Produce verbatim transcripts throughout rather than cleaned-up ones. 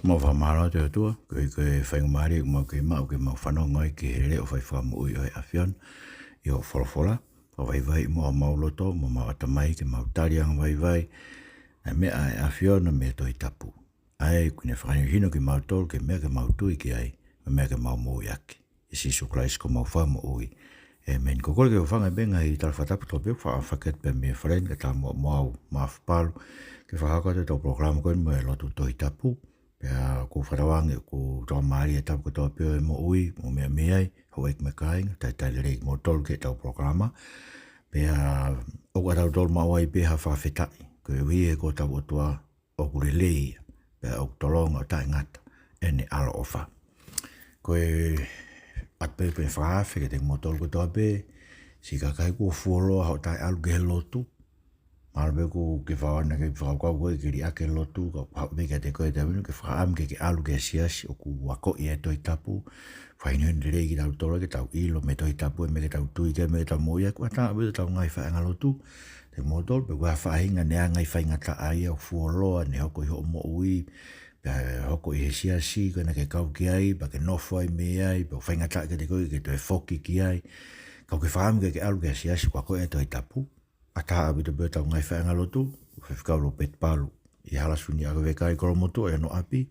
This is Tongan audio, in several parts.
Mau fakamālō atu ki he ʻOtua, koeʻuhi ko e faingamālie ʻoku mau kei maʻu ke mau fanongo ai ki he leʻo faifakamoʻui ʻo e ʻAfiona ʻi hoʻo folofola. Fakavaivaiʻi muʻa homau loto mo homau ʻatamai ke mau tali angavaivai ʻa e meʻa ʻa e ʻAfiona mei he Tohi Tapu, ʻa ia ʻoku ne fakahinohino kimautolu ki he meʻa ke mau tui ki ai, mo e meʻa ke mau moʻui ʻaki. ʻIa Sīsū Kalaisi ko homau Fakamoʻui. ʻĒmeni. Ko e kole ke u hūfanga pē he ngaahi tala fakatapu kotoa pē ʻoku faʻa fakahoko pē mei he fale ni kae ʻatā muʻa mo au Maʻafu Palu ke fakahoko atu ʻetau polokalama ko eni mo e lotu Tohi Tapu. Pea ʻoku ou fakatauange ʻoku tau mālie e tapu kotoa pē ʻo e moʻui mo e meʻa mei ai, houʻeiki mo e kāinga, talitali lelei kimoutolu ki heʻetau polokalama. Pea ʻoku ʻatautolu maʻu ai pē ha fakafetaʻi, koeʻuhi he ko hotau ʻOtua ʻoku lelei ia, pea ʻoku tolonga ʻo taʻengata ʻene ʻaloʻofa. Ko e ʻatu pē pē fakaafe kiate kimoutolu kotoa pē, siʻi kakai kuo fuoloa hoʻo taʻeʻalu ki he lotu. Mahalo pē ʻoku ke fakaona ke fakakaukau koe ke liʻaki e lotu, ka ʻoku haʻu pē kiate koe he taimi ni ke fakaʻamu ke ke ʻalu ki he siasi ʻoku akoʻi ai e Tohi Tapu, fakahinohino lelei kitautolu ke tau ʻilo mei he Tohi Tapu e meʻa ke tau tui ki ai, meʻa ke tau moʻui ai, ʻoku ʻatā pē ʻetau ngaahi faiʻanga lotu. Kiate kimoutolu, pe ko e hā e faʻahinga ʻene ngaahi faingataʻa ia ʻoku fuoloa, ne hoko ʻi hoʻo moʻui, pea hoko ʻi he siasi ko ena ke kau ki ai, pea ke nofo ai mei ai, pea ʻoku faingataʻa kiate koe ke toe foki ki ai. Ka ʻoku ke fakaʻamu ke ke ʻalu ki he siasi ʻoku akoʻi ai e Tohi Tapu, ʻatā ʻaupito pē ʻetau ngaahi faiʻanga lotu, Faifekau Lopeti Palu ʻi Hala Suni ʻAkaveka ʻi Kolomotuʻa ʻi hono ʻapi,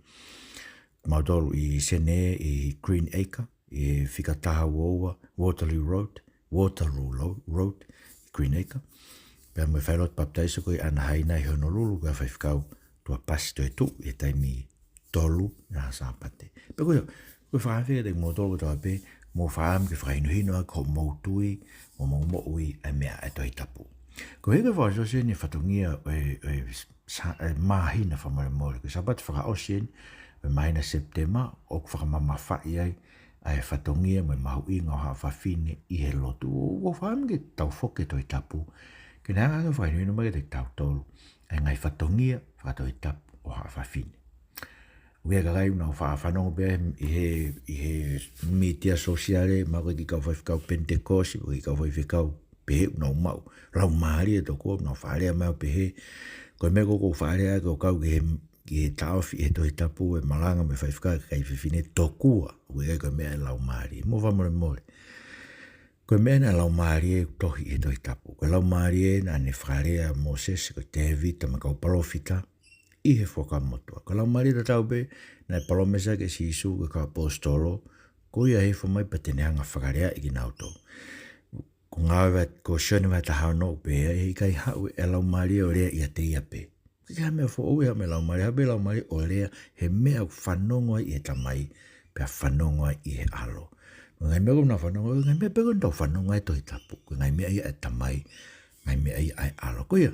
kimautolu ʻi Senē ʻi Green Acre, ʻi he fika taha ua ua Waterloo Road, Waterloo Lo-, Road, Green Acre. Pea mo e failotu papitaiso ko ia ʻi Anaheina ʻi Honolulu, ko e faifekau Tuʻapasi Toetuʻu ʻi he taimi tolu ʻi he Sāpate. Pea ko ia, ko e fakaafe kiate kimoutolu kotoa pē, mou fakaʻamu ke fakahinohino ʻaki hoʻomou tui mo hoʻomou moʻui ʻa e meʻa ʻa e Tohi Tapu. Ko e hiki fakaʻosi eni e fatongia ʻo e, ʻo e Sā-, e māhina fakamolemole. Ko e Sāpate fakaʻosi eni ʻo e māhina Sepitema, ʻoku fakamamafaʻi ai ʻa e fatongia mo e mahuʻinga ʻo haʻa fafine ʻi he lotu. ʻOku ou fakaʻamu ke tau foki ki he Tohi Tapu ke ne hanga ange ʻo fakahinohino mai kiate kitautolu ʻa e ngaahi fatongia faka-Tohi Tapu ʻo haʻa fafine. ʻOku ʻi ai e kakai ʻoku nau faʻa fanongo pē ʻi he, ʻi he mītia sōsiale, mahalo ko e kiʻi kau faifekau Penitekosi, ko e kiʻi kau faifekau pehē ʻoku nau maʻu laumālie tokua, ʻoku nau faʻa lea mai ʻo pehē, ko e meʻa ko ē ʻoku ou faʻa lea ʻaki ʻo kau ki he, ki he taʻofi ʻe he Tohi Tapu e malanga mo e faifekau ʻa e kakai fefine, tokua ʻoku ʻikai ko e meʻa ʻa e Laumālie. Mou fakamolemole. Ko e meʻa eni ʻa e Laumālie ʻoku tohi ʻi he Tohi Tapu. Ko e Laumālie naʻa ne fakalea ʻa Mōsese, ko Tēvita mo e kau palōfita ʻi he Fuakava Motuʻa. Ko e Laumālie tatau pē naʻe palōmesi ʻaki ʻe Sīsū ki he kau ʻaposetolo, ko ia ʻe hifo mai pea te ne hanga ʻo fakaleaʻi kinautolu. Ko Ngāue vahe, ko Sione vahe taha ono ʻoku pehē ai, he ʻikai haʻu ʻa e Laumālie ʻo lea ʻiate ia pē. ʻIkai ha meʻa foʻou ia mei he Laumālie, haʻu pē Laumālie ʻo lea he meʻa ʻoku fanongo ai ʻi he Tamai, pea fanongo ai ʻi he ʻAlo. Ko e ngaahi meʻa ʻoku nau fanongo, ko e ngaahi meʻa pē ko ē ʻoku tau fanongo ai he Tohi Tapu, ko e ngaahi meʻa ia ʻa e Tamai, ngaahi meʻa ia ʻa e ʻAlo. Ko ia,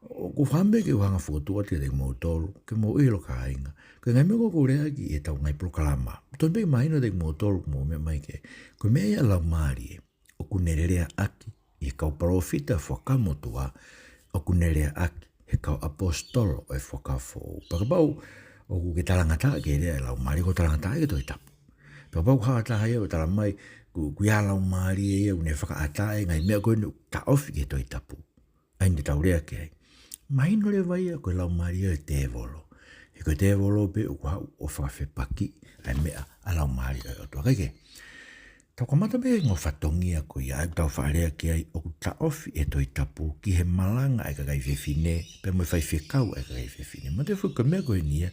ʻoku ou fakaʻamu ke u hanga ʻo fokotuʻu atu kiate kimoutolu, ke mou ʻilo kāinga, ko e ngaahi meʻa ko ē ʻoku ou lea ʻaki ʻi heʻetau ngaahi polokalama, tonu pē ke mahino kiate kimoutolu, mou meʻa mai ki ai. Ko e meʻa ia ʻa e Laumālie ʻoku ne lea ʻaki ʻi he kau palōfita Fuakava Motuʻa, ʻoku ne lea ʻaki he kau ʻaposetolo ʻo e Fuakava Foʻou. Pea kapau ʻoku ke talangataʻa ki he lea ʻa e Laumālie, ko e talangataʻa ki he Tohi Tapu. Pea kapau ko ha taha ia ʻoku tala mai, ʻoku, ʻoku ʻi ai e Laumālie ia ʻoku ne fakaʻatā e ngaahi meʻa ko eni ʻoku taʻofi ki he Tohi Tapu, ʻa ia naʻa tau lea ki ai, mahino leva ia ko e laumālie ʻo e tēvolo. He ko e tēvolo pē ʻoku haʻu ʻo fakafepakiʻi ʻa e meʻa ʻa e Laumālie ʻo e ʻOtua. Kae kehe, tau kamata mei he ongo fatongia ko ia ʻoku tau faʻa lea ki ai, ʻoku taʻofi ʻe he Tohi Tapu ki he malanga ʻa e kakai fefine, pea mo e faifekau ʻa e kakai fefine. Mahalo pē ko e meʻa ko eni ia,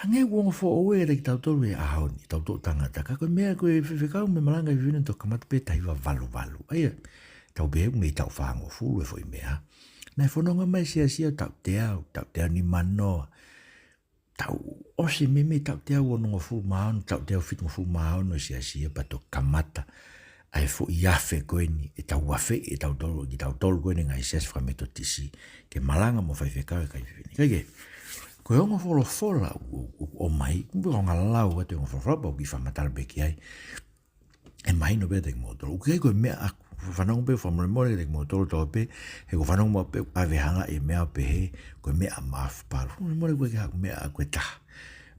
hangē ʻoku ongo foʻou ia kiate kitautolu he ʻaho ni, tautolu tangata. Ka ko e meʻa ko e faifekau mo e malanga ʻa e kakai fefine, toki kamata pē taha hiva valu valu. ʻA ia, tau pehē ʻoku mei he taʻu fāngofulu e foʻi meʻa. Naʻe fononga mai e siasi ia ʻo taʻu teau, taʻu teau nimanoa, taʻu ʻosi meimei taʻu teau onongofulu mā ono, taʻu teau fitungofulu mā ono e siasi ia pea toki kamata ʻa e foʻi afe ko eni, ʻetau afeʻi ʻe tautolu, kitautolu ko eni ngaahi siasi fakametotisi, ke malanga mo faifekau e kakai fefine. Kae kehe, ko e ongo folofola ʻoku, ʻoku, ʻoku ʻomai, ʻoku ou hanga ʻo lau atu e ongo folofola pea u kiʻi fakamatala pē ki ai. ʻE mahino pē kiate kimoutolu. ʻOku ʻikai ko e meʻa ʻaku, fanongo pē, fakamolemole kiate kimoutolu kotoa pē, he ʻoku ou fanongo maʻu pē ʻave hanga ʻe he meʻa ʻo pehē ko e meʻa ʻa Maʻafu Palu. Fakamolemole, ʻoku ʻikai ko e meʻa ʻaku ē taha.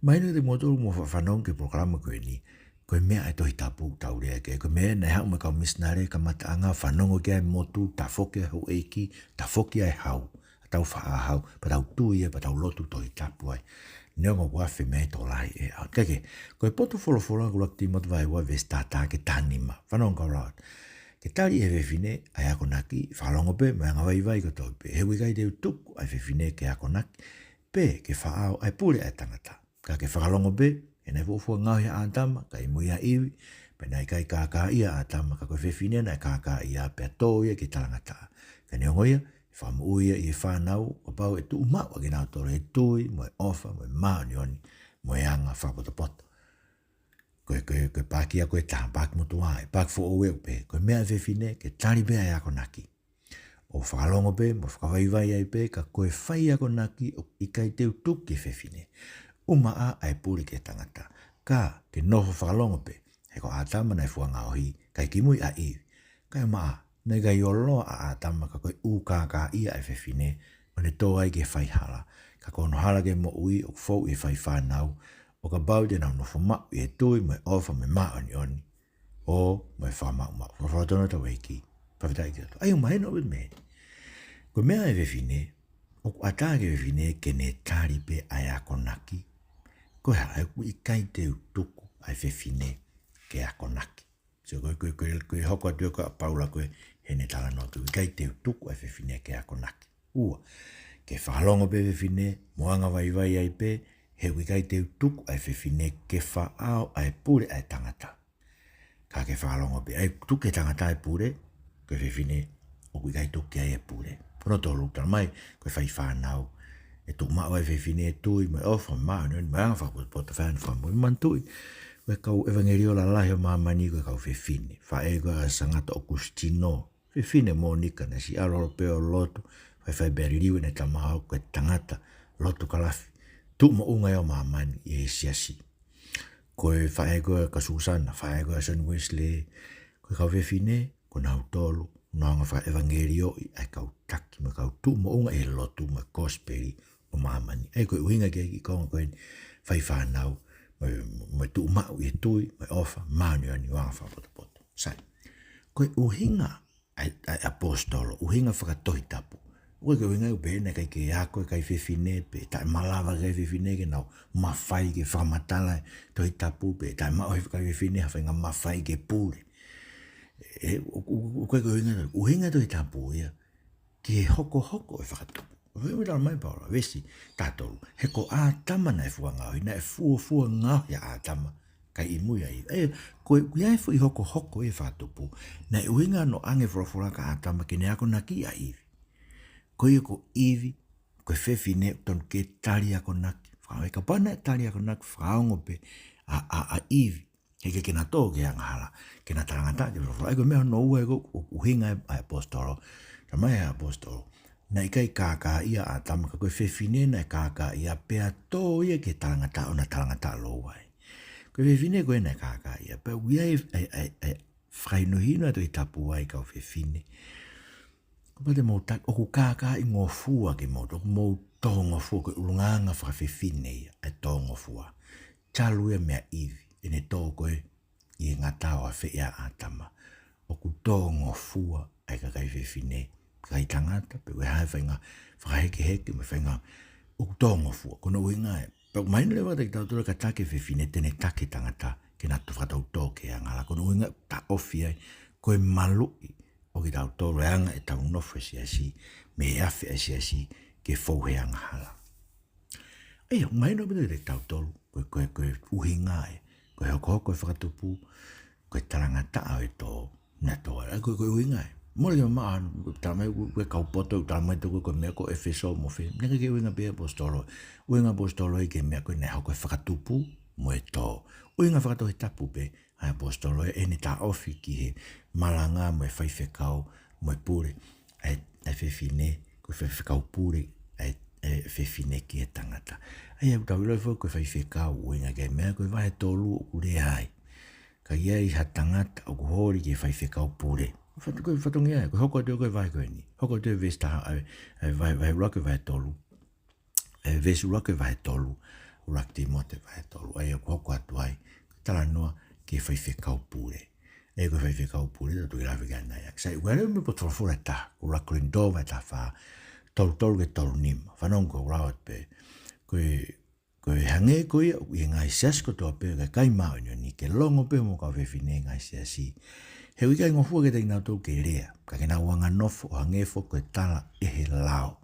Mahino kiate kimoutolu ʻoku mou faʻa fanongo ki he polokalama ko eni, ko e meʻa ʻa e Tohi Tapu ʻoku tau lea ki ai. Ko e meʻa naʻe haʻu mo e kau misinale kamataʻanga, fanongo ki ai e motu, tafoki ai e houʻeiki, tafoki ai e hau, ʻa e tau faʻa hau, pea tau tui ai, pea tau lotu Tohi Tapu ai. Neongo ʻoku afe mei he tokolahi e ʻaho. Kae kehe, ko e potu folofola ko ʻUluaki Tīmote vahe ua veesi taha taha ki he taha nima. Fanongo kau lau atu. Ke tali ʻe he fefine ʻa e akonaki, fakalongo pē mo e anga vaivai kotoa pē. He ʻoku ʻikai te u tuku ʻa e fefine ke akonaki, pe ke faʻao ʻa e pule ʻa e tangata. Ka ke fakalongo pē, he naʻe fuofua ngaohi ʻa ʻĀtama, kae ʻi mui ʻa ʻIvi, pea naʻe ʻikai kākāʻia ʻa ʻĀtama, ka ko e fefine naʻe kākāʻia, pea tō ia ki he talangataʻa. Ka neongo ia, ʻe fakamoʻui ia ʻi he fānau, kapau ʻe tuʻu maʻu ʻa kinautolu ʻi he tui, mo e ʻofa, mo e māʻoniʻoni, mo e anga fakapotopoto. Ko e, ko e, ko e paaki ia ko e taha, paaki motuʻa, ʻe paaki foʻou ia pē, ko e meʻa ʻa e fefine, ke tali pē ʻa e akonaki. ʻO fakalongo pē, mo fakavaivai ai pē, ka ko e fai akonaki ʻoku ʻikai te u tuku ki he fefine. ʻUmaʻā ʻa e pule ki he tangata. Ka, ke nofo fakalongo pē, he ko ʻĀtama naʻe fuofua ngaohi, kae ʻi mui ʻa ʻIvi. Kae ʻumaʻā, naʻe ʻikai oloa ʻa ʻĀtama ka ko e ʻū kākāʻia ʻa e fefine, ʻo ne tō ai ki he faihala. Ka ko hono hala ki he moʻui, ʻoku fou ʻi he fai fānau, ʻo kapau te nau nofo maʻu ʻi he tui, mo e ʻofa, mo e māʻoniʻoni. ʻO mo e fakamaʻumaʻu. Fakafofonga tonu ʻa hotau ʻEiki. Fakafetaʻi ki he ʻOtua. ʻA ia, ʻoku mahino ʻaupito mei heni. Ko e meʻa ʻa e fefine, ʻoku ʻatā ki he fefine ke ne tali pē ʻa e akonaki. Ko e hā, ʻoku ʻikai te u tuku ʻa e fefine ke akonaki. So, ko e, ko e, ko e, ko e hoko atu ko ē ʻa Paula ko ē heʻene talanoa ko ē, ʻikai te u tuku ʻa e fefine ke akonaki. Ua, ke fakalongo pē fefine, mo anga vaivai ai pē, he ʻoku ʻikai te u tuku ʻa e fefine ke faʻao ʻa e pule ʻa e tangata. Ka ke fakalongo pē, ʻai tuku ki he tangata e pule, ko e fefine ʻoku ʻikai tuku ki ai e pule. Ko hono tolu, talamai, ko e fai fānau, ʻe tuʻu maʻu ai e fefine ʻi he tui, mo e ʻofa, māʻoniʻoni, mo e anga fakapotopoto, fai ʻa e fakamoʻui. Manatuʻi, ko e kau ʻevangeliō lalahi ʻo māmani ko e kau fefine. Faʻē ko ē ʻa Sangata ʻOkusitino, fefine Mōnika naʻe siʻi ʻalu holo pē ʻo lotu, faifai pē ʻa e liliu ʻene tamai ko e tangata lotu kalafi, tuʻu moʻunga ia ʻo māmani ʻi he siasi. Ko e faʻē ko ē ʻa Susana, faʻē ko ē ʻa John Wesley, ko e kau fefine, ko nautolu, nau hanga ʻo fakaʻevangeliōʻi ʻa e kau taki, mo e kau tuʻu moʻunga ʻi he lotu mo e kosipeli ʻo māmani. ʻA ia ko e ʻuhinga ki he konga ko eni, fai fānau, mo e, mo e tuʻu maʻu ʻi he tui, mo e ʻofa, māʻoniʻoni, mo e anga fakapotopoto. Sai. Ko e ʻuhinga ʻa e, ʻa e ʻaposetolo, ʻuhinga fakatohitapu. ʻOku ʻikai ko e ʻuhinga ia pē naʻe ʻikai ke ako e kakai fefine, pe taʻemalava e kakai fefine ke nau mafai ke fakamatala e Tohi Tapu, pe taʻemaʻu ʻe he kakai fefine ha faʻahinga mafai ke pule. ʻE, ʻo, ʻo, ʻoku ʻikai ko e ʻuhinga, ʻuhinga Tohi Tapu ia ki he hokohoko e fakatupu. Ko e meʻa talamai ʻe Paula, veesi taha tolu. He ko ʻĀtama naʻe fuofua ngaohi, naʻe fuofua ngaohi ʻa ʻĀtama, kae ʻi mui ʻa ʻIvi. ʻA ia, ko e, ʻoku ʻi ai e foʻi hokohoko ʻi he fakatupu. Naʻe ʻuhinga hono ʻoange e folofola kia ʻĀtama ke ne akonakiʻi ʻa ʻIvi. Ko ia ko ʻIvi, ko e fefine, tonu ke tali akonaki. Faka-, kapau naʻe tali akonaki, fakaongo pē ʻa, ʻa, ʻa ʻIvi. He ʻikai ke na tō ki he angahala, ke na talangataʻa ki he folofola. ʻA ia ko e meʻa hono ua ia ʻoku, ʻoku ʻuhinga ai e ʻaposetolo. Talamai ʻe he ʻaposetolo, naʻe ʻikai kākāʻia ʻa ʻĀtama ka ko e fefine naʻe kākāʻia pea tō ia ki he talangataʻa ʻo na talangataʻa lōua ai. Ko e fefine ko ē naʻe kākāʻia, pea ʻoku ʻi ai e, e, e, e fakahinohino ʻa e Tohi Tapu ai kau fefine. Kapau te mou taki, ʻoku kākaaʻingofua kimoutolu, ʻoku mou tōngofua, ko e ʻulungaanga fakafefine ia, ʻa e tōngofua. Talu ia meia ʻIvi, ʻene tō ko ē ʻi he ngata ʻo afeʻi ʻa ʻĀtama. ʻOku tōngofua ʻa e kakai fefine, kakai tangata, pe ko e hā e faʻahinga fakahekeheke, mo e faʻahinga ʻoku tōngofua. Ko hono ʻuhinga ia. Pea ʻoku mahino leva kiate kitautolu ka taki e fefine te ne taki e tangata, ke na tō fakatautō ki he angahala. Ko hono ʻuhinga ia ʻoku taʻofi ai, ko e maluʻi ʻo kitautolu e anga ʻetau nofo he siasi, mei he afe ʻa e siasi, ke fou he angahala. ʻA ia, ʻoku mahino ʻaupito kiate kitautolu, ko e, ko e, ko e ʻuhinga ia, ko e hokohoko e fakatupu, ko e talangataʻa ʻo e tō, naʻe tō ai. ʻA ia, ko e, ko e ʻuhinga ia. Mole ke mamaʻo, talamai, ko e, ko e kau poto, talamai ʻe he tohi ko ē ko e meʻa ko ē ʻEfesō mo fē. Naʻe ʻikai ke ʻuhinga pē ʻe he ʻaposetolo. ʻUhinga ʻaposetolo ia ki he meʻa ko ē naʻe hoko he fakatupu mo e tō. ʻUhinga fakatohitapu pē ʻa e ʻaposetolo ʻi heʻene taʻofi ki he malanga mo e faifekau mo e pule ʻa e, ʻa e fefine, ko e faifekau pule ʻa e, ʻa e fefine ki he tangata. ʻA ia ʻoku tau ʻilo foki ko e faifekau, ʻuhinga ki he meʻa ko e vahe tolu ʻoku lea ai. Ka ʻi ai ha tangata ʻoku holi ki he faifekau pule. Fatu-, ko e fatongia ia, ko e hoko atu ko ē vahe ko eni. Hoko atu e veesi taha, ʻa e, ʻa e vahe, vahe ʻuluaki vahe tolu. ʻE, veesi ʻuluaki vahe tolu, ʻUluaki Tīmote vahe tolu. ʻA ia ʻoku hoko atu ai, talanoa ki he faifekau pule. ʻE, ko e faifekau pule, tau toki lave ki ai ʻanai. Sai, ʻoku ʻi ai leva e meʻa potufolofola ʻe taha, ʻUluaki Kolinitō vahe taha fā, tolu tolu ki he tolu nima. Fanongo, ʻoku ou lau atu pē. Ko e, ko e hangē ko ia ʻoku ʻi he ngaahi siasi kotoa pē ʻo e kakai māʻoniʻoni, ke longo pē hoʻomou kau fefine he ngaahi siasi. He ʻoku ʻikai ngofua kiate kinautolu ke lea, ka ke nau anganofo ʻo hangē foki ko e tala ʻe he lao.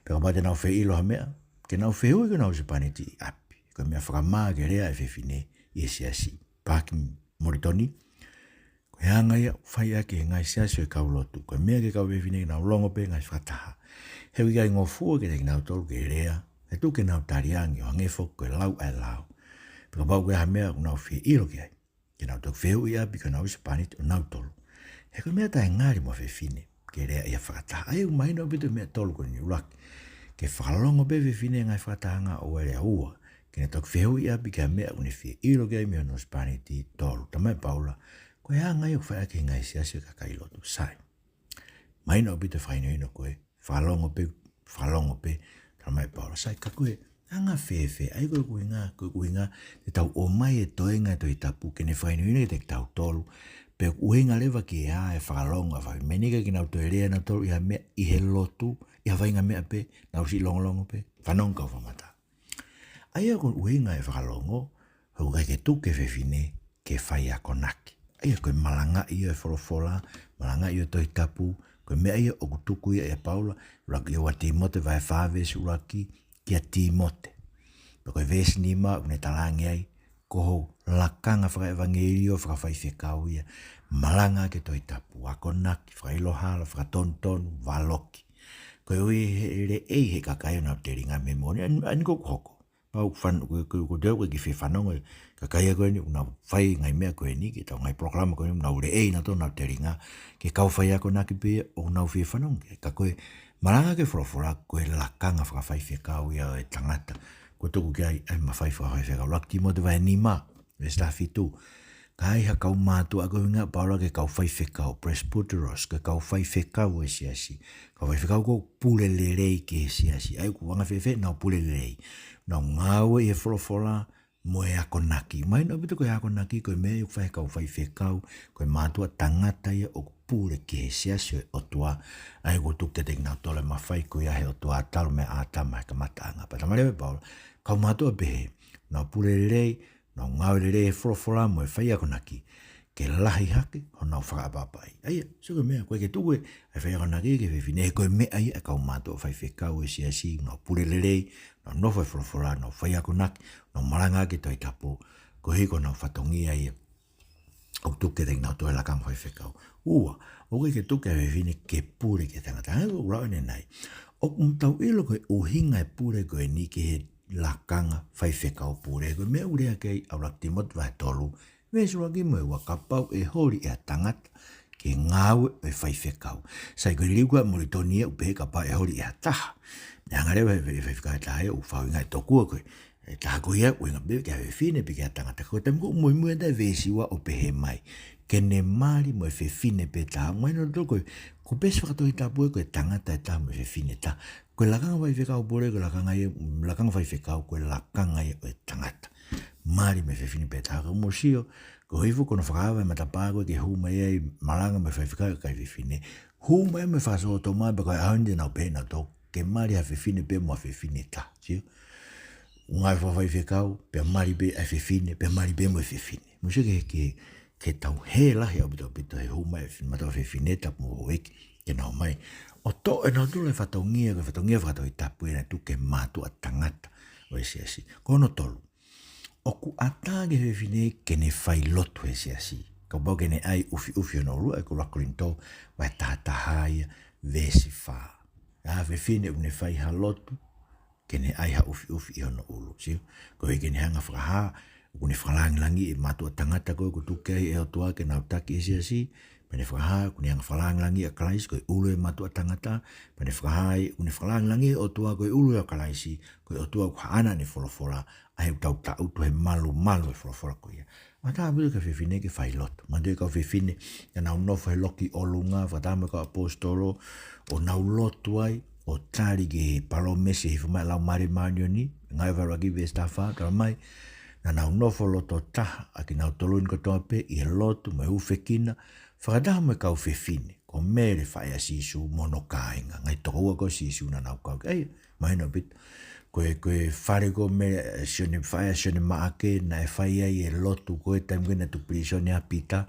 Pea kapau te nau fie ʻilo ha meʻa, ke nau fehuʻi ki honau husepāniti ʻi ʻapi. Ko e meʻa fakamā ke lea e fefine ʻi he siasi. Pāki Molitoni, ko e anga ia ʻoku fai ʻaki ʻe he ngaahi siasi ʻo e kau lotu. Ko e meʻa ki he kau fefine ke nau longo pē he ngaahi fakataha. He ʻoku ʻikai ngofua kiate kinautolu ke lea, he tuku ke nau tali ange ʻo hangē foki ko e lau ʻa e lao. Pea kapau ko e hā ha meʻa ʻoku nau fie ʻilo ki ai, ke nau toki fehuʻi ʻi ʻapi ki honau husepāniti ʻo nautolu. He ko e meʻa taʻengali mo e fefine ke lea ʻi ha fakataha. ʻA ia ʻoku mahino ʻaupito e meʻa ʻe tolu ko eni. ʻUluaki, ke fakalongo pē e fefine he ngaahi fakataha, ʻo lea. Ua, ke ne toki fehuʻi ʻi ʻapi ki ha meʻa ʻoku ne fie ʻilo ki ai mei hono husepāniti. Tolu, talamai ʻe Paula, ko e anga ia ʻoku fai ʻaki ʻe he ngaahi siasi ʻo e kakai lotu. Sai. Mahino ʻaupito e fakahinohino ko ē, fakalongo pē, fakalongo pē, talamai ʻe Paula. Sai, ka ko e anga fēfē, ʻa ia ko e ʻuhinga, ko e ʻuhinga te tau ʻomai e toenga e Tohi Tapu ke ne fakahinohino kiate kitautolu pe ʻoku ʻuhinga leva ki he hā e fakalongo ʻa e fefine. Meʻa ni ke nau toe lea nautolu ʻi ha meʻa, ʻi he lotu, ʻi ha faʻahinga meʻa pē, nau siʻi longolongo pē. Fanongo kau fakamata. ʻA ia ko e ʻuhinga e fakalongo, he ʻoku ʻikai ke tuku ki he fefine ke fai akonaki. ʻA ia ko e malangaʻi ia ʻo e folofola, malangaʻi ia ʻo e Tohi Tapu, ko e meʻa ia ʻoku tuku ia ʻe Paula, ʻuluaki ua Tīmote vahe fā veesi ʻuluaki, kia Tīmote. Pea ko e veesi nima ʻoku ne talaange ai, ko hoʻo lakanga fakaʻevangeliō fakafaifekau ia, malanga ki he Tohi Tapu, akonaki, fakaʻilo hala, fakatonutonu, valoki. Koeʻuhi he ʻe leʻei ʻe he kakai honau telinga mei he moʻoni. ʻA eni, ʻa eni ʻoku hoko. Pau fan-, ko, ko, ko te au ke fie fanongo e kakai ko eni ʻoku nau fai e ngaahi meʻa ko eni, ki heʻetau ngaahi polokalama ko eni, ʻoku nau leʻei nautolu honau telinga ki he kau faiakonaki pē ʻoku nau fie fanongo ki ai. Ka ko e malanga ki he folofola ko e lakanga fakafaifekau ia ʻo e tangata. Ko e tuku ki ai ʻa e mafai fakafaifekau. ʻUluaki Tīmote vahe nima, veesi taha fitu. Ka ai ha kau mātuʻa, ko e ʻuhinga ʻa Paula ki he kau faifekau, presbyteros, ko e kau faifekau ʻo e siasi. Kau faifekau ʻoku pule lelei ki he siasi. ʻA ia ʻoku anga fēfē ʻenau pule lelei? Nau ngāue ʻi he folofola mo e akonaki. Mahino ʻaupito ko e akonaki ko e meʻa ia ʻoku fai ʻe he kau faifekau, ko e mātuʻa tangata ia ʻoku pule ki he siasi ʻo e ʻOtua. ʻA ia ʻoku tuku kiate kinautolu e mafai ko ia ʻa e ʻOtua talu mei ʻĀtama he kamataʻanga. Pea talamai leva ʻe Paula, kau mātuʻa pehē, nau pule lelei, nau ngāue lelei he folofola mo e faiakonaki, ke lahi hake honau fakaʻapaʻapaʻi. ʻA ia, sio ki he meʻa, ʻoku ʻikai ke tuku e faiakonaki ki he fefine, he ko e meʻa ia ʻa e kau mātuʻa faifekau ʻo e siasi, nau pule lelei, nau nofo he folofola, nau faiakonaki, nau malanga ki he Tohi Tapu, koeʻuhi ko honau fatongia ia ʻoku tuku kiate kinautolu e lakanga faifekau. Ua, ʻoku ʻikai ke tuku ki he fefine ke pule ki he tangata. ʻA ia ʻoku lau ʻanenai, ʻoku tau ʻilo ko e ʻuhinga e pule ko eni ki he lakanga faifekau, pule ko e meʻa ʻoku lea ki ai ʻa ʻuluaki Tīmote vahe tolu, veesi ʻuluaki mo e ua, kapau ʻe holi ʻe ha tangata ki he ngāue ʻo e faifekau. Sai, ko e liliu ko ē ʻa Molitoni ia ʻoku pehē kapau ʻe holi ʻe ha taha. Naʻe hanga leva ʻe he faifekau ʻe taha ia ʻo fakaʻuhingaʻi tokua ko e, e taha ko ia ʻoku ʻuhinga pē ki ha fefine pe ki ha tangata. Ko e taimi ko ē ʻoku muimui ai ʻa e veesi ua ʻo pehē mai, ke ne mali mo e fefine pē taha. Mahino ʻaupito ko e, ko e peesi fakatohitapu ē ko e tangata ʻe taha mo e fefine ʻe taha. Ko e lakanga faifekau pule, ko e lakanga ia, lakanga faifekau, ko e lakanga ia ʻo e tangata. Mali mo e fefine pē taha. Ka mou sio, ko e hifo ko hono fakaava e matapā ko ē ke hū mai ai e malanga mo e faifekau ʻa e kakai fefine. Hū mai mo e fakasōtoma, pea ko e ʻaho ni te nau pehē nautolu ke mali ha fefine pē mo ha fefine ʻe taha. Sio? Ngāue fakafaifekau, pea mali pē ʻa e fefine, pea mali pē mo e fefine. Mou sio ki he, ki he, ki he tauhi lahi ʻaupito ʻaupito he hū mai e fefine, matapā fefine, tapu mo houʻeiki, ke nau ō mai ʻo toʻo ʻe nautolu e fatongia, ko e fatongia fakatohitapu ē naʻe tuku ki he mātuʻa tangata ʻo e siasi. Ko hono tolu, ʻoku ʻatā ki he fefine ke ne fai lotu he siasi. Kapau ke ne ʻai ʻufiʻufi hono ʻulu, ʻa ia ko e ʻuluaki Kolinitō vahe taha taha ia veesi fā. ʻA e fefine ʻoku ne fai ha lotu, ke ne ʻai ha ʻufiʻufi ʻi hono ʻulu, sio? Koeʻuhi ke ne hanga fakahā ʻoku ne fakalāngilangiʻi e mātuʻa tangata ko ē ʻoku tuku ki ai ʻe he ʻOtua ke nau taki e siasi, pea ne fakahā ʻoku ne hanga fakalāngilangiʻi ʻa Kalaisi, ko e ʻulu e mātuʻa tangata, pea ne fakahā ai ʻoku ne fakalāngilangiʻi e ʻOtua ko e ʻulu ʻo Kalaisi, ko e ʻOtua ʻoku haʻana ʻene folofola, ʻa ia ʻoku tau tangutu he malumalu e folofola ko ia. ʻOku ʻatā ʻaupito ki he fefine ke fai lotu. Manatuʻi e kau fefine, naʻa nau nofo he loki ʻolunga, fakataha mo e kau ʻaposetolo, ʻo nau lotu ai, ʻo tali ki he palōmesi ʻe hifo mai ʻa e Laumālie Māʻoniʻoni, Ngāue vahe ʻuluaki veesi taha fā, talamai, naʻa nau nofo loto taha, ʻa kinautolu ni kotoa pē, ʻi he lotu mo e hūfekina, Fakataha mo e kau fefine, ko Mele faʻē ʻa Sīsū mo hono kāinga, ngaahi tokoua ko ē ʻo Sīsū naʻa nau kau ki ai. Mahino ʻaupito, ko e, ko e fale ko ē ʻo Mele, ʻa Sione, faʻē ʻa Sione Maʻake, naʻe fai ai e lotu ko ē taimi ko ē naʻe tuku pilīsone ai ʻa Pita,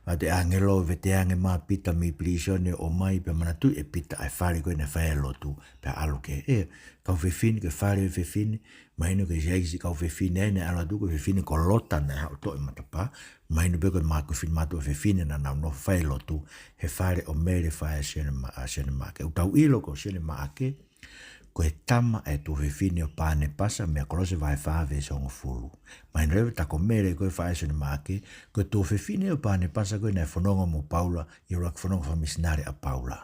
ʻa e ʻāngelo ʻo vete ange mai ʻa Pita mei pilīsone ʻo ʻomai, pea manatuʻi ʻe Pita ʻa e fale ko ē naʻe fai ai e lotu, pea ʻalu ki ai. Ē, kau fefine, ko e fale ʻo e fefine, mahino ko e siasi kau fefine ai naʻe ʻalu atu, ko e fefine ko Lota naʻe haʻu ʻo toʻo e matapā, mahino pē ko e ma-, ko e finemātuʻa fefine naʻa nau nofo ʻo fai e lotu he fale ʻo Mele faʻē ʻa Sione Ma-, ʻa Sione Maʻake. ʻOku tau ʻilo ko Sione Maʻake, ko e tama ʻa e tuofefine ʻo Panepasa, meia Kolose vahe fā veesi hongofulu. Mahino leva tā ko Mele ko ē faʻē ʻa Sione Maʻake, ko e tuofefine ʻo Panepasa ko ē naʻe fononga mo Paula, ʻi he ʻuluaki fononga fakamisinale ʻa Paula.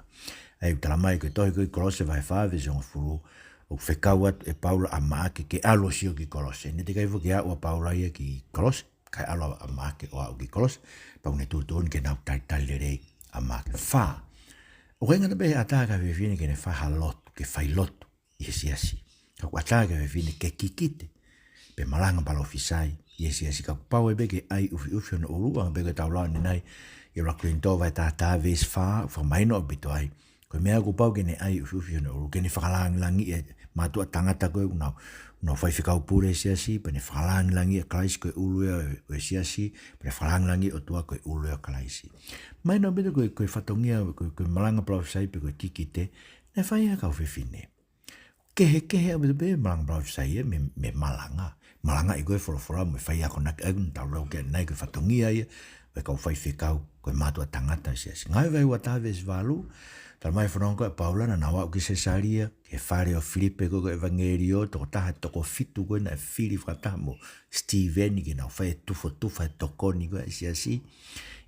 ʻA ia ʻoku talamai ko e tohi ko ē Kolose vahe fā veesi hongofulu, ʻoku fekau atu ʻe Paula ʻa Maʻake ke ʻalu ʻo sio ki Kolose. Naʻe teʻeki ai foki ke aʻu ʻa Paula ia ki Kolose, kae ʻalu ʻa Maʻake ʻo aʻu ki Kolose, pea ʻoku ne tuʻutuʻuni ke nau talitali lelei ʻa Maʻake. Fā, ʻoku ʻikai ngata pē he ʻatā ki ha fefine ke ne fai ha lotu, ke fai lotu ʻi he siasi. Ka ʻoku ʻatā ki ha fefine ke kikite, pe malanga palōfisai ʻi he siasi. Ka kuo pau ai pē ke ʻai ʻufiʻufi hono ʻulu, ʻo hangē pē ko ʻetau lau ʻanenai ʻi he ʻuluaki Kolinitō vahe taha taha veesi fā, ʻoku fakamahino ʻaupito ai ko e meʻa ʻoku pau ke ne ʻai ʻufiʻufi hono ʻulu, ke ne fakalāngilangiʻi e mātuʻa tangata ko ē ʻoku nau, ʻoku nau faifekau pule he siasi, pea ne fakalāngilangiʻi ʻa Kalaisi ko e ʻulu ia ʻo e siasi, pea ne fakalāngilangiʻi e ʻOtua ko e ʻulu ia ʻo Kalaisi. Mahino ʻaupito ko e, ko e fatongia, ko e, ko e malanga palōfisai pe ko e kikite, naʻe fai ʻe he kau fefine. Kehekehe ʻaupito pē malanga palōfisai ia mei, mei he malanga. Malangaʻi ko ē e folofola mo e fai akonaki, ʻa ia ʻoku tau lau ki ai ʻanenai ko e fatongia ia ʻo e kau faifekau ko e mātuʻa tangata ʻo e siasi. Ngāue vahe ua taha veesi valu, talamai ʻe he fononga ko ē ʻa Paula naʻa nau aʻu ki Sesalia, ki he fale ʻo Filipe ko ē ko e ʻevangeliō, tokotaha ʻo e toko fitu ko ē naʻe fili fakataha mo Sitīveni ke nau fai e tufotufa e tokoni ko ē ʻa e siasi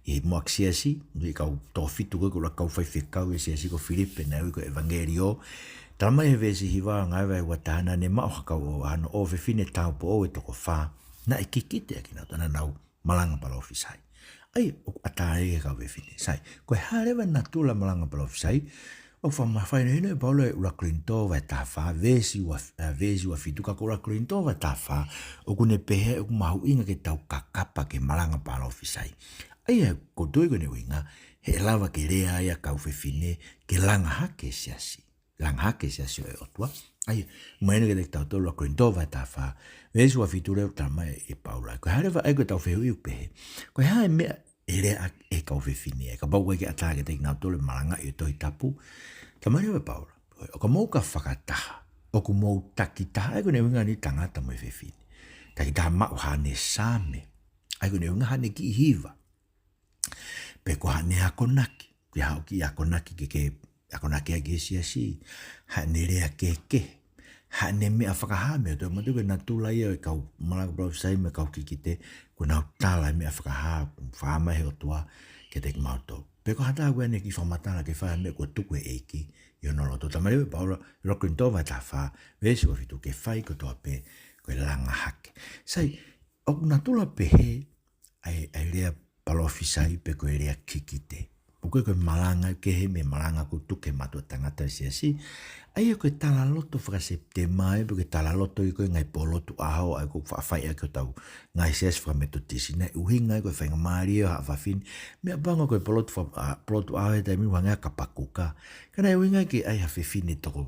ʻi he muʻaki siasi, ʻi he kau toko fitu ko ē ko e ʻuluaki kau faifekau ʻi he siasi ko Filipe naʻe ui ko e ʻevangeliō. Talamai ʻe he veesi hiva ʻo Ngāue vahe ua taha naʻa ne maʻu ha kau ʻo, hano ʻofefine taupoʻou ʻe toko fā, naʻe kikite ʻa kinautolu, naʻa nau malanga palōfisai. ʻA ia, ʻoku ʻatā ia ki he kau fefine. Sai, ko e hā leva e natula e malanga palōfisai? ʻOku fakamahinohino ʻe Paula ʻi he ʻuluaki Kolinitō vahe taha fā, veesi ua, ē, veesi ua fitu, ka ko e ʻuluaki Kolinitō vahe taha fā, ʻoku ne pehē ʻoku mahuʻinga ke tau kakapa ki he malanga palōfisai. ʻA ia, ʻoku ou tui ko ʻene ʻuhinga, he ʻe lava ke lea ai ʻa e kau fefine ke langa hake e siasi. Langa hake e siasi ʻo e ʻOtua. ʻA ia, mahino kiate kitautolu ʻuluaki Kolinitō vahe taha fā, veesi ua fitu leva ʻoku talamai ʻe Paula. Ko e hā leva, ʻa ia ko ʻetau fehuʻi ʻoku pehē, ko e hā e meʻa ʻe leaʻaki ʻe he kau fefine ai, kapau ʻoku ʻikai ke ʻatā kiate kinautolu e malangaʻi ʻo e Tohi Tapu? Talamai leva ʻe Paula, ʻo ka mou ka fakataha, ʻoku mou takitaha, ʻa ia ko ʻene ʻuhinga ʻeni tangata mo e fefine, takitaha maʻu haʻane saame, ʻa ia ko ʻene ʻuhinga haʻane kiʻi hiva, pe ko haʻane akonaki, ke haʻu ki he akonaki ke, ke akonaki ai ki he siasi, haʻane lea kehekehe, haʻane meʻa fakahā mei he ʻOtua. Manatuʻi ko e natula ia ʻo e kau malanga palōfisai mo e kau kikite, kuo nau tala e meʻa fakahā, fakahā mai ʻe he ʻOtua kiate kimautolu. Pe ko ha taha ʻoku ʻi ai ʻene kiʻi fakamatala ke fai ha meʻa kuo tuku ʻe he ʻEiki ʻi hono loto. Talamai leva ʻe Paula, ʻuluaki Kolinitō vahe taha fā, veesi ua fitu, ke fai kotoa pē ko e langa hake. Sai, ʻoku natula pehē ʻa e, ʻa e lea palōfisai pe ko e lea kikite. ʻOku ʻikai ko e malanga kehe mei he malanga ʻoku tuku ki he mātuʻa tangata ʻo e siasi. ʻA ia ko e talaloto faka-Sepitema ia, pe ko e talaloto ia ko ē e ngaahi pōlotu ʻaho, ʻa ia ʻoku faʻa fai ʻaki ʻe hotau ngaahi siasi faka-Metotisi. Naʻe ʻuhinga ia ko e faingamālie ʻo haʻa fafine. Meʻapango ko e pōlotu fa-, ʻa, pōlotu ʻaho he taimi ni ʻoku hangē ha kapakuka. Ka naʻe ʻuhinga ia ke ʻai ha fefine toko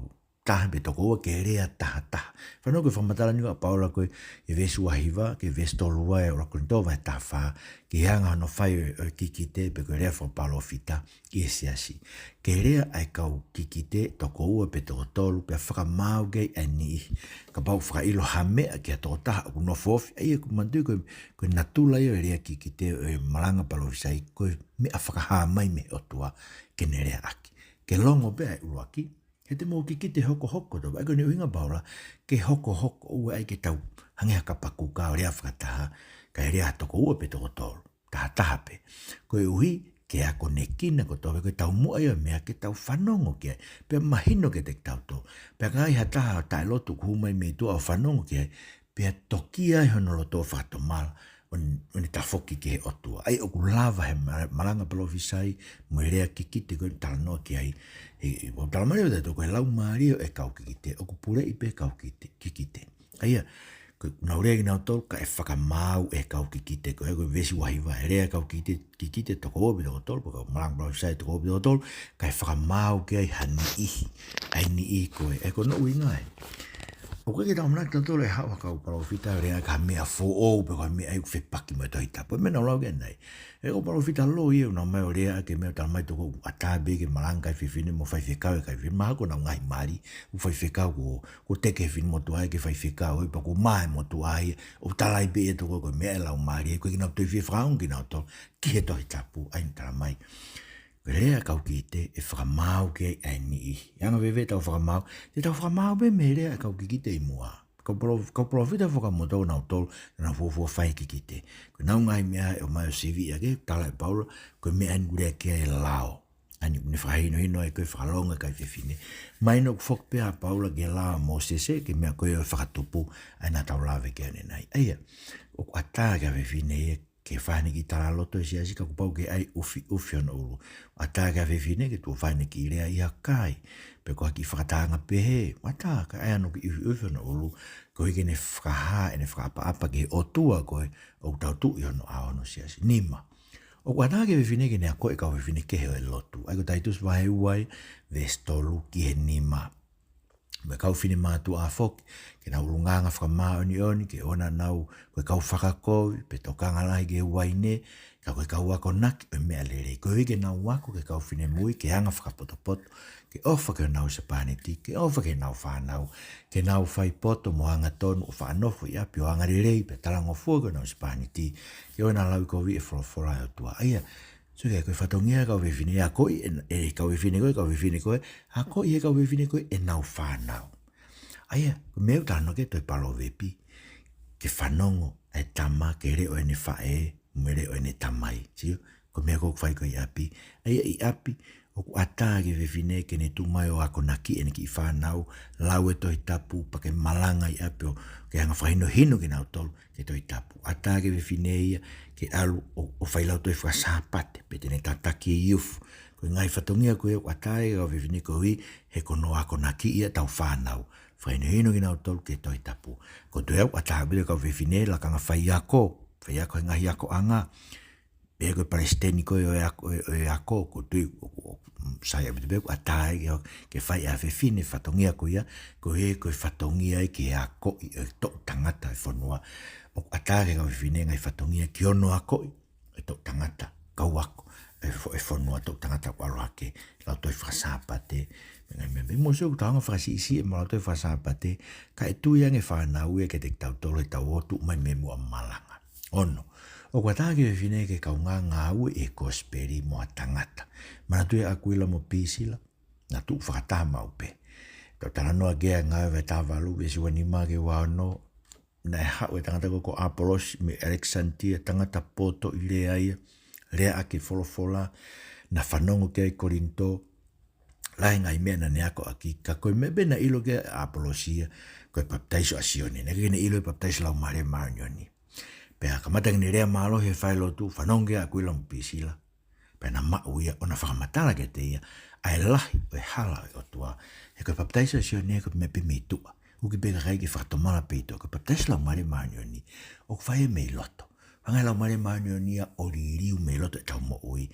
taha pe toko ua ke lea tahataha. Fanongo ki he fakamatala ʻeni ʻa Paula ko ē ʻi he veesi ua hiva ki he veesi tolu ua ʻo e ʻuluaki Kolinitō vahe taha fā, ki he anga hono fai ʻo e, ʻo e kikite pe ko e lea fakapalōfita ʻi he siasi. Ke lea ʻa e kau kikite toko ua pe toko tolu, pea fakamaau ki ai ʻa e niʻihi. Kapau ʻoku fakaʻilo ha meʻa ki ha tokotaha ʻoku nofo ofi, ʻa ia ʻoku manatuʻi ko e, ko e natula ia ʻo e lea kikite ʻo e malanga palōfisai, ko e meʻa fakahā mai mei he ʻOtua ke ne leaʻaki. Ke longo pē ʻa e ʻuluaki, he te mou kikite hokohoko kotoa pē. ʻA ia ko ʻene ʻuhinga ʻa Paula, ke hokohoko, ʻoua ʻe ʻai ke tau hangē ha kapakuka ʻo lea fakataha, kae lea ha toko ua pe toko tolu, tahataha pē. Koeʻuhi ke akonekina kotoa pē, ko e taumuʻa ia ʻo e meʻa ke tau fanongo ki ai, pea mahino kiate kitautolu. Pea ka ai ha taha taʻelotu ʻoku hū mai mei tuʻa ʻo fanongo ki ai, pea toki ai hono loto ʻo fakatomala, ʻo ne, ʻo ne tafoki ki he ʻOtua. ʻA ia ʻoku lava he ma-, malanga palōfisai mo e lea kikite ko ē ʻoku talanoa ki ai. He, he, ʻoku talamai leva ʻe tautolu ko e laumālie ʻo e kau kikite, ʻoku puleʻi pē kau kite-, kikite. ʻA ia, Ko e nau lea kinautolu, kae fakamaau ʻe he kau kikite, ko e, ko e veesi uahiva, ʻe lea e kau kikite, kikite toko ua pe toko tolu, pe ko e kau malanga palōfisai toko ua pe toko tolu, kae fakamaau ki ai ha niʻihi, ʻa e niʻihi ko ē, ʻa ia ko hono ʻuhinga ē. ʻOku ʻikai ke tau ʻamanaki kitautolu ʻe haʻu ha kau palōfita ʻo lea ki ha meʻa foʻou, pe ko ha meʻa ʻoku fepaki mo e Tohi Tapu. Meʻa naʻa ku lau ki ai ʻanenai. ʻE ko e palōfita loi ē, ʻoku nau ōmai ʻo lea ki he meʻa ʻoku tala mai toko ua, ʻatā pē ke malanga e kakai fefine mo faifekau e kakai fefine, mahalo ko ʻenau ngaahi mali, ʻoku faifekau ko, ko e teke e finemotuʻa ia ke faifekau, ʻo pea kuo mā e motuʻa ia, ʻoku tala ai pē ia toko ko e meʻa ʻa e laumālie, ʻoku ʻikai ke nau toe fie fakaongo kinautolu ki he Tohi Tapu, ʻa ia naʻe tala mai. Ko e lea e kau kikite, ʻe fakamaau ki ai ʻa e niʻihi. ʻE anga-fēfē ʻetau fakamaau? Te tau fakamaau pē mei he lea e kau kikite ʻi muʻa. Kau palō-, kau palōfita fakamoutolu nautolu, naʻa nau fuofua fai e kikite. Ko ʻenau ngaahi meʻa ʻe ʻomai ʻo sivi ia ke tala ʻe Paula, ko e meʻa eni ʻoku lea ki ai e lao. ʻA eni ʻoku ne fakahinohino ai ko e fakalongo e kakai fefine. Mahino ʻoku foki pē ʻa Paula ki he lao ʻa Mōsese, ki he meʻa ko ē ʻo e fakatupu, ʻa ia naʻa tau lave ki ai ʻanenai. ʻA ia, ʻoku ʻatā ki he kau fefine ia ke fai haʻane kiʻi talaloto e siasi, ka kuo pau ke ʻai ʻufiʻufi hono ʻulu. ʻAtā ki he kau fefine ke tuʻo fai haʻane kiʻi lea ʻi ha kai, pe ko ha kiʻi fakatahaʻanga pehē, ʻatā kae ʻai hano kiʻi ʻufiʻufi hono ʻulu, koeʻuhi ke ne fakahā ʻene fakaʻapaʻapa ki he ʻOtua ko ē ʻoku tau tuʻu ʻi hono ʻao, hono siasi. Nima, ʻoku ʻatā ki he kau fefine ke ne akoʻi e kau fefine kehe ʻo e lotu. ʻA ia ko Taitusi vahe ua ia, veesi tolu ki he nima. Mo e kau finemātuʻa foki, ke nau ʻulungaanga fakamāʻoniʻoni, ke ʻoua naʻa nau ko e kau fakakovi, pe tokanga lahi ki he uaine, ka ko e kau akonaki ʻo e meʻa lelei. Koeʻuhi ke nau ako ki he kau finemui, ke anga fakapotopoto, ke ʻofa ki honau husepāniti, ke ʻofa ki heʻenau fānau, ke nau fai poto mo angatonu ʻo faʻa nofo ʻi ʻapi ʻo angalelei, pea talangofua ki honau husepāniti, ke ʻoua naʻa lauʻikoviʻi e folofola ʻa e ʻOtua. ʻA ia, sio ki ai, ko e fatongia e kau fefine, akoʻi ʻe, ʻe he kau fefine ko ē, kau fefine ko ē, akoʻi ʻe he kau fefine ko ē ʻenau fānau. ʻA ia, ko e meʻa ʻoku talanoa ki ai e tohi Palōvepi, ke fanongo ʻa e tama ki he leʻo ʻene faʻē, mo e leʻo ʻene tamai. Sio, ko e meʻa ko ē ʻoku fai ko ē ʻi ʻapi. ʻA ia ʻi ʻapi, ʻoku ʻatā ki he kau fefine ke ne tuʻu mai ʻo akonakiʻi ʻene kiʻi fānau, lau e Tohi Tapu, pea ke malanga ʻi ʻapi ʻo ke anga fakahinohino kinautolu ki he Tohi Tapu. ʻAtā ki he kau fefine ia ke ʻalu ʻo, ʻo fai lautohi faka-Sāpate, pe te ne tataki e youth. Ko e ngaahi fatongia ko ē ʻoku ʻatā ki he kau fefine koeʻuhi he ko hono akonakiʻi ʻetau fānau. Fakahinohino kinautolu ki he Tohi Tapu. Ko e toe ʻoku ʻatā pē ki he kau fefine lakanga faiako, faiako he ngaahi akoʻanga. Pea ko e palesiteni ko ē ʻo e ako, ʻo e, ʻo e ako, ʻoku ou tui, ʻo, ʻo, sai ʻaupito pē ʻoku ʻatā ia ke, ke fai ʻe ha fefine e fatongia ko ia, koeʻuhi ko e fatongia ia ki he akoʻi ʻo e toʻu tangata e fonua. ʻOku ʻatā ki he kau fefine e ngaahi fatongia ki hono akoʻi e toʻu tangata, kau ako e fo-, e fonua, toʻu tangata ʻoku ʻalu hake, lautohi faka-Sāpate, mo e ngaahi meʻa. Mou sio ʻoku tau anga fakasiʻisiʻi e mau lautohi faka-Sāpate, kae tui ange e fānau ia kiate kitautolu heʻetau ō atu mai mei muʻa ʻo malanga. Ono, ʻoku ʻatā ki he kau fefine ke kaungā ngāue ʻi he kosipeli mo ha tangata. Manatuʻi ʻa ʻAkuila mo Pīsila, naʻa nau tuʻu fakataha maʻu pē. Tau talanoa ki ai ʻi he Ngāue vahe taha valu, veesi ua nima ki he ua ono, naʻe haʻu e tangata ko ē ko ʻApolosi mei ʻAlekisanitia, tangata poto ʻi lea ia, lea ʻaki e folofola, naʻa fanongo ki ai ʻi Kolinitō, lahi e ngaahi meʻa naʻa ne ako ʻaki, ka ko e meʻa pē naʻe ʻilo ki ai ʻa ʻApolosi ia, ko e papitaiso ʻa Sione, naʻe ʻikai ke ne ʻilo e papitaiso Laumālie Māʻoniʻoni. Pea kamata ke ne lea mālohi he falelotu, fanongo ki ai ʻa ʻAkuila mo Pīsila, pea na maʻu ia ʻo na fakamatala kiate ia ʻa e lahi ʻo e hala ʻo e ʻOtua. He ko e papitaiso ʻa Sione ko e meʻa pē mei tuʻa. ʻOku ʻikai pē ke fakatomala pē ʻi tuʻa. Ko e papitaiso Laumālie Māʻoniʻoni ʻoku fai ia mei loto. Hanga ʻe he Laumālie Māʻoniʻoni ia ʻo liliu mei loto ʻetau moʻui,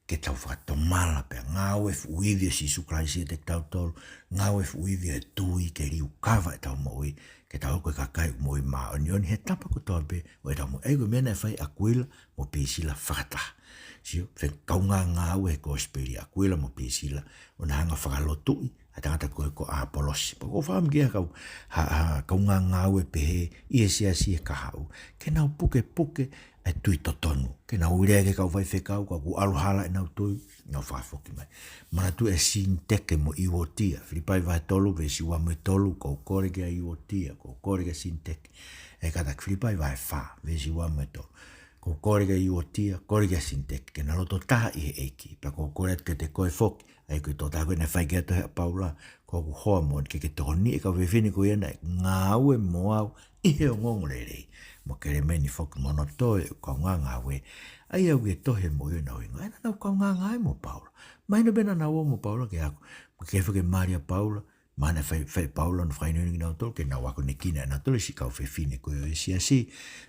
ke tau fakatomala pea ngāue e fuʻu ivi ʻo Sīsū Kalaisi ʻiate kitautolu, ngāue e fuʻu ivi ʻo e tui ke liukava ʻetau moʻui, ke tau hoko ko e kakai ʻoku moʻui māʻoniʻoni he tapa kotoa pē ʻo ʻetau moʻui. ʻA ia ko e meʻa naʻe fai ʻe ʻAkuila mo Pīsila fakataha. Sio, fai e kaungā ngāue he kosipeli ʻa ʻAkuila mo Pīsila, ʻo na hanga ʻo fakalotuʻi ʻa e tangata ko ē ko ʻApolosi. Pea ʻoku ou fakaʻamu ke ʻi ai ha kau, ha, ha kaungā ngāue pehē ʻi he siasi he kahaʻu, ke nau pukepuke ʻa e tui totonu. Ke nau lea ki he kau faifekau, ka kuo ʻalu hala ʻenau tui, nau fakafoki mai. Manatuʻi ʻa Sinitike mo ʻIuotia, Filipai vahe tolu, veesi ua mo e tolu, ʻoku ou kole kia ʻIuotia, ʻoku ou kole kia Sinitike. ʻE kātaki, Filipai vahe fā, veesi ua mo e tolu. ʻOku ou kole kia ʻIuotia, kole kia Sinitike, ke na loto taha ʻi he ʻEiki. Pea ʻoku ou kole atu kiate koe foki, ʻa ia ko e tokotaha ko ē naʻe fai ki ai e tohi ʻa Paula, ko hoku hoa moʻoni, ke ke tokoniʻi e kau fefine ko ia naʻe ngāue mo au ʻi he ongoongolelei. Mo Kelemeni foki mo hono toe ʻo e kaungā ngāue, ʻa ia ʻoku ʻi he tohi e moʻui ʻo honau hingoa. ʻA ia naʻa nau kaungā ngāue mo Paula. Mahino pē naʻa nau ō mo Paula ke ako. Mo ke fake mali ʻa Paula, Mahalo naʻe fai, fai ʻe Paula hono fakahinohino kinautolu ke nau akonekina ʻenautolu e siʻi kau fefine ko ē ʻo e siasi.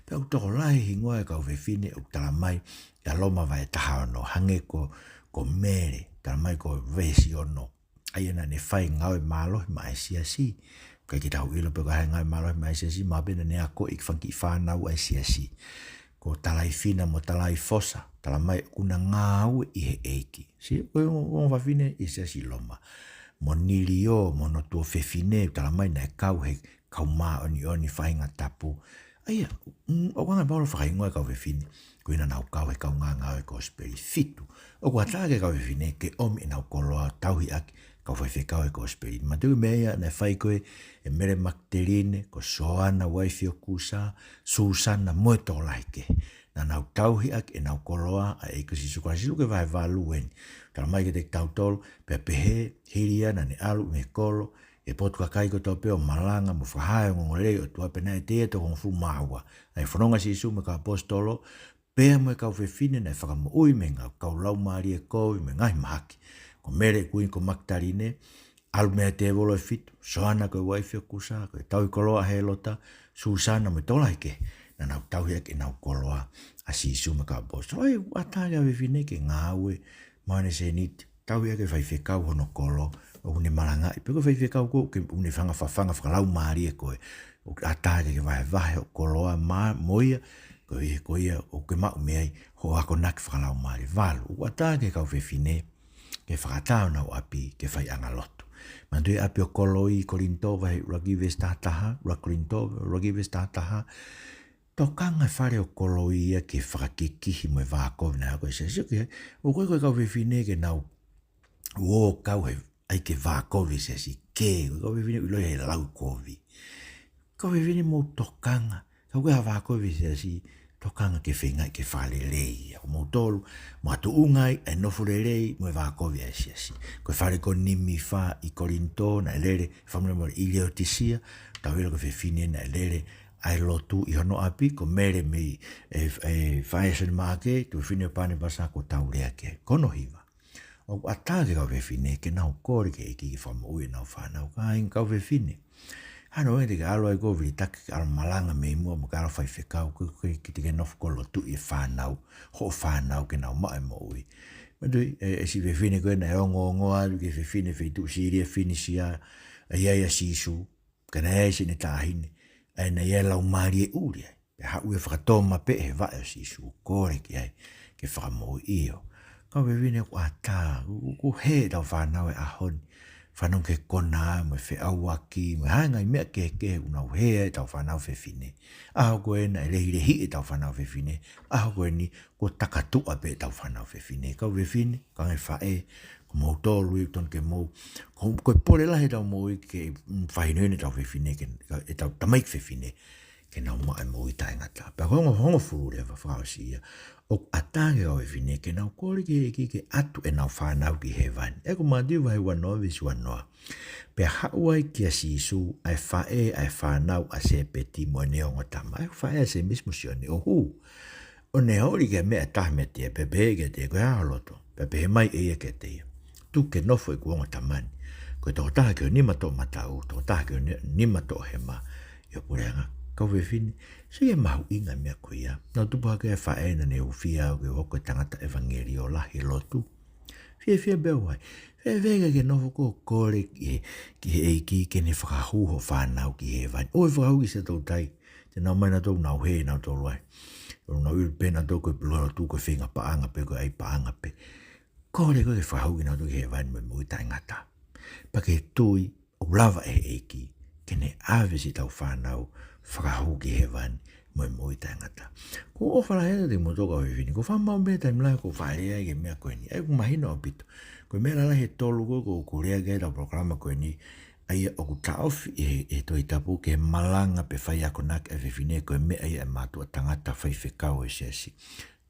Pea ʻoku tokolahi hingoa e kau fefine ʻoku talamai ʻia Loma vahe taha ono, hangē ko, ko Mele, talamai ko e veesi ono. ʻA ia naʻa ne fai e ngāue mālohi maʻa e siasi. ʻIkai ke tau ʻilo pe ko e hā e ngāue mālohi maʻa e siasi, mahalo pē naʻa ne akoʻi e fanga kiʻi fānau ʻa e siasi. Ko Talaifina mo Talaifosa, talamai ʻoku na ngāue ʻi he ʻEiki. Sio, ko e ongo, ongo fefine ʻi he siasi Loma. Mo Nilio, mo hono tuofefine, talamai naʻe kau he kau māʻoniʻoni faʻahinga tapu. ʻA ia, mm, ʻoku hanga ʻe Paula ʻo fakahingoa e kau fefine ko ia naʻa nau kau he kaungāngāue e kosipeli. Fitu, ʻoku ʻatā ki he kau fefine ke ʻomi ʻenau koloa ʻo tauhi ʻaki e kau faifekau e kosipeli. Manatuʻi e meʻa ia naʻe fai ko ē ʻe Mele Makitaline, ko Soana uaifi ʻo Kusa, Susana mo e tokolahi kehe. Naʻa nau tauhi ʻaki ʻenau koloa ʻa e ʻEiki ko Sīsū Kalaisi. Luke vahe valu eni. Talamai kiate kitautolu, pea pehē, hili ia naʻa ne ʻalu mei he kolo, ʻi he potu kakai kotoa pē ʻo malanga mo fakahā e ongoongolelei ʻo e ʻOtua, pea naʻe ʻiate ia e toko hongofulu mā ua. ʻA ia fononga ʻa Sīsū mo e kau ʻaposetolo, pea mo e kau fefine naʻe fakamoʻui mei he ngaahi kau laumālie kovi mo e ngaahi mahaki. Ko Mele kuini ko Makitaline, ʻalu mei ai e tēvolo ʻe fitu, Soana ko e uaifi ʻo Kusa, ko e tauhi koloa ʻa Hēlota, Susana mo e tokolahi kehe, naʻa nau tauhi ʻaki ʻenau koloa ʻa Sīsū mo e kau ʻaposetolo. ʻA ia, ʻoku ʻatā ki he kau fefine ke ngāue maʻa ʻene sēniti, tauhi ʻaki e faifekau hono kolo ʻoku ne malangaʻi. Pe ko e faifekau ko ē ʻoku ke, ʻoku ne fanga fafanga fakalaumālie koe, ʻoku ʻatā ke ke vahevahe hoʻo koloa maʻa, mo ia, koeʻuhi ko ia ʻoku ke maʻu mei ai hoʻo akonaki fakalaumālie. Valu, ʻoku ʻatā ki he kau fefine ke fakaʻatā honau ʻapi ke fai ʻanga lotu. Manatuʻi e ʻapi ʻo Koloi, Kolinitō vahe ʻuluaki veesi taha taha, ʻuluaki Kolinitō, ʻuluaki veesi taha taha, tokanga e fale ʻo Koloi ia ki he fakakikihi mo e vākovi naʻe hoko ʻi he siasi. Sio ki ai, ʻoku ʻikai ko e kau fefine ke nau ō ʻo kau he ʻai ke vākovi e siasi, ke, ko e kau fefine ʻoku ʻiloa he lau kovi. Kau fefine, mou tokanga, kapau ʻoku ʻi ai ha vākovi he siasi, tokanga ke feingaʻi ke fakalelei ia. Ko moutolu, mou tuʻunga ai e nofo lelei mo e vākovi ʻa e siasi. Ko e fale ko Nimifa ʻi Kolinitō naʻe lele, fāmili mo ʻi Leotisia, tau ʻilo ko e fefine naʻe lele ʻa e lotu ʻi hono ʻapi, ko Mele mei, e, e, Faʻē Soni Maʻake, tuofefine ʻo Panepasa, kuo tau lea ki ai. Ko hono hiva, ʻoku ʻatā ki he kau fefine ke nau kole ki he ʻEiki ke fakamoʻui ʻenau fānau. Kāinga, kau fefine, hano ʻoku ʻikai te ke ʻalu ai koe ʻo vilitaki ke ʻalu ʻo malanga mei muʻa mo ke ʻalu ʻo faifekau, ko e, ko e, ʻikai te ke nofo koe ʻo lotuʻi e fānau, hoʻo fānau ke nau maʻu e moʻui. Manatuʻi e, e siʻi fefine ko ē naʻe ongoongoa atu ki he fefine feituʻu Sīlia Finisia, ʻa ia ʻia Sīsū, ka naʻe ʻi ai siʻene taʻahine, ʻa ia naʻe ʻi ai e laumālie ʻuli ai. Pea haʻu ia ʻo fakatōmapeʻe he vaʻe ʻo Sīsū, kole ki ai ke fakamoʻui. ʻIo, kau fefine, ʻoku ʻatā, ʻoku, ʻoku hē ʻetau fānau he ʻaho ni. Fanongo ki he konā mo e feʻauaki mo e hā e ngaahi meʻa kehekehe ʻoku nau hē ai ʻetau fānau fefine. ʻAho ko ē naʻe lehilehiʻi ʻetau fānau fefine, ʻaho ko eni kuo takatuʻa pē ʻetau fānau fefine. Kau fefine, kāinga, faʻē, ko moutolu ia ʻoku totonu ke mou, ko, ko e pole lahi ʻetau moʻui ke, mm, fakahinohino ʻetau fefine, ke, ʻetau tamaiki fefine ke nau maʻu e moʻui taʻengata. Pea ko e ongo, hongofulu leva, fakaʻosi ia, ʻoku ʻatā ki he kau fefine ke nau kole ki he ʻEiki ke ʻatu ʻenau fānau ki hēvani. ʻOku Mātiu vahe uanoa veesi uanoa. Pea haʻu ai kia Sīsū ʻa e faʻē ʻa e fānau ʻa Sēpeti mo ʻene ongo tama. ʻA e faʻē ʻa Sēmisi mo Sione, ʻo hū, ʻo ne holi ki he meʻa ʻe taha meiate ia, pea pehē kiate ia, Ko e hā ho loto? Pea pehē mai ʻe ia kiate ia, Tuku ke nofo ʻeku ongo tama ni, ko e tokotaha ki ho nima toʻomataʻu, tokotaha ki ho ni-, nima toʻohema ʻi ho puleʻanga. Kau fefine, sio ki he mahuʻinga e meʻa ko ia. Naʻá ku tupu hake ʻi he faʻē naʻá ne hūfia au ke u hoko ko e tangata ʻevangeliō lahi lotu. Fiefia pē au ai. Fēfē ka ke nofo koe ʻo kole ki he, ki he ʻEiki ke ne fakahū hoʻo fānau ki hēvani? ʻOua ʻe fakahū ki Siaʻatoutai. Te nau ō mai nautolu ʻo nau hē nautolu ai. ʻO nau ʻilo pē nautolu ko e lotu ko e feinga paʻanga pē, ko e ʻai paʻanga pē. Kole koe ke fakahū kinautolu ki hēvani mo e moʻui taʻengata. Pea ke tui ʻoku lava ʻe he ʻEiki ke ne ʻave siʻetau fānau ʻo fakahū ki hēvani mo e moʻui taʻengata. ʻOku ou ʻofa lahi atu kiate kimoutolu kau fefine. ʻOku ou faʻa maʻu pē taimi lahi ʻoku ou faʻa lea ai ki he meʻa ko eni. ʻA ia ʻoku mahino ʻaupito. Ko e meʻa lalahi ʻe tolu ko ē ʻoku ou lea ki ai heʻetau polokalama ko eni. ʻA ia ʻoku taʻofi ʻe he, ʻe he Tohi Tapu ke malanga pe fai akonaki ʻa e fefine, ko e meʻa ia ʻa e mātuʻa tangata faifekau ʻo e siasi.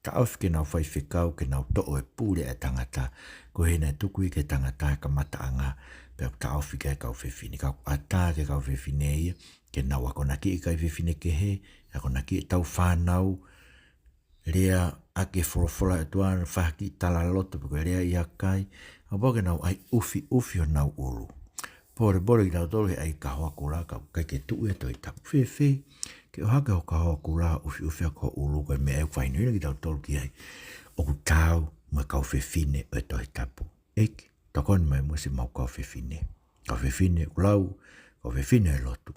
Taʻofi ke nau faifekau, ke nau toʻo e pule ʻa e tangata. Ko ia naʻe tuku ia ki he tangata he kamataʻanga, pea ʻoku taʻofi ki ai e kau fefine. Ka ʻoku ʻatā ki he kau fefine ia ke nau akonakiʻi e kakai fefine kehe, akonakiʻi ʻetau fānau, lea ʻaki e folofola ʻa e ʻOtua, fai ha kiʻi talaloto pe ko e lea ʻi he kakai, kapau ke nau ʻai ʻufiʻufi honau ʻulu. Pōlepole kitautolu he ʻai ka hoa kula ka ʻoku ʻikai ke tuʻu e Tohi Tapu. Fēfē ke ʻohake ho ka hoa kula, ʻufiʻufi ʻaki ho ʻulu, ko e meʻa ʻoku fainoina kitautolu ki ai. ʻOku taau mo e kau fefine ʻo e Tohi Tapu. ʻEiki, tokoni mai muʻa siʻemau kau fefine. Kau fefine ʻoku lau, kau fefine ʻo e lotu.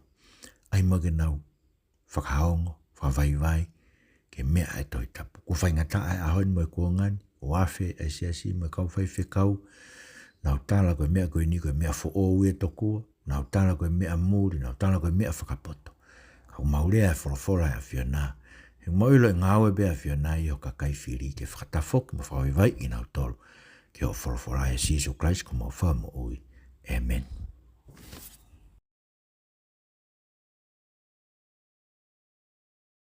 ʻAi muʻa ke nau fakaongo, fakavaivai, ki he meʻa ʻa e Tohi Tapu. ʻOku faingataʻa e ʻaho ni mo e kuonga ni, ʻoku afe e siasi mo e kau faifekau, nau tala ko e meʻa ko eni ko e meʻa foʻou ia tokua, nau tala ko e meʻa muli, nau tala ko e meʻa fakapoto. Ka ʻoku mau lea e folofola ʻa e ʻAfiona, he ʻoku mau ʻilo ʻe ngāue pē ʻa e ʻAfiona ʻi ho kakai fili ke fakatafoki mo fakavaivaiʻi kinautolu ki hoʻo folofola, ʻia Sīsū Kalaisi ko homau Fakamoʻui. ʻĒmeni.